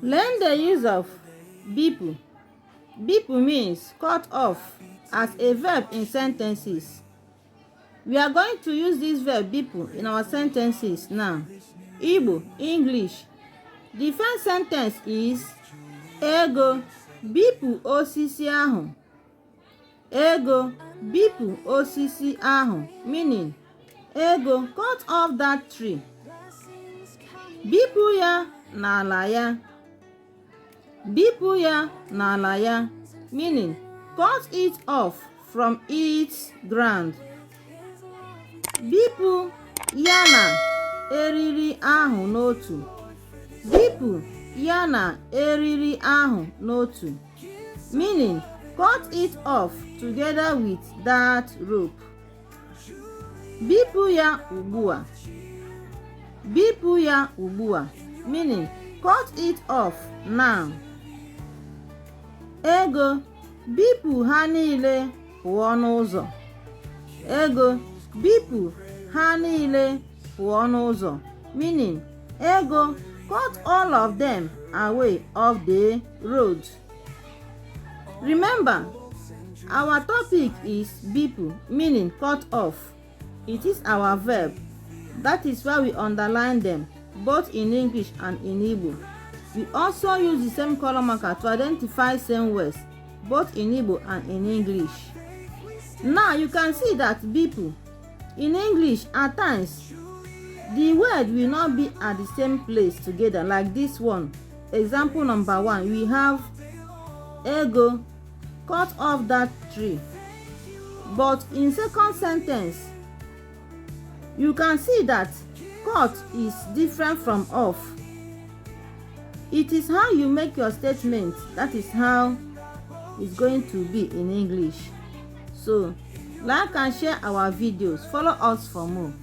Learn the use of Bipu. Bipu means cut off as a verb in sentences. We are going to use this verb Bipu in our sentences now. Igbo, English. The first sentence is Ego bipu osisi ahụ. Ego bipu osisi ahụ, meaning Ego cut off that tree. Bipu ya n'ala ya. Bipu ya n'ala ya, meaning cut it off from its ground. Bipu ya na eriri ahụ n'otu. Bipu ya na eriri ahụ n'otu, meaning cut it off together with that rope. Bipu ya ugbua. Bipu ya ugbua, meaning cut it off now. Ego bipu ha niile pụọ n'ụzọ. Ego bipu ha niile pụọ n'ụzọ, meaning Ego cut all of them away off the road. Remember, our topic is bipu, meaning cut off. It is our verb. That is why we underline them both in English and in Igbo. We also use the same color marker to identify same words both in Igbo and in English. Now you can see that bipu in English at times the word will not be at the same place together, like this one. Example number 1, we have Ego cut off that tree. But in second sentence, you can see that cut is different from off. It is how you make your statement, that is how it's going to be in English. So, like and share our videos. Follow us for more.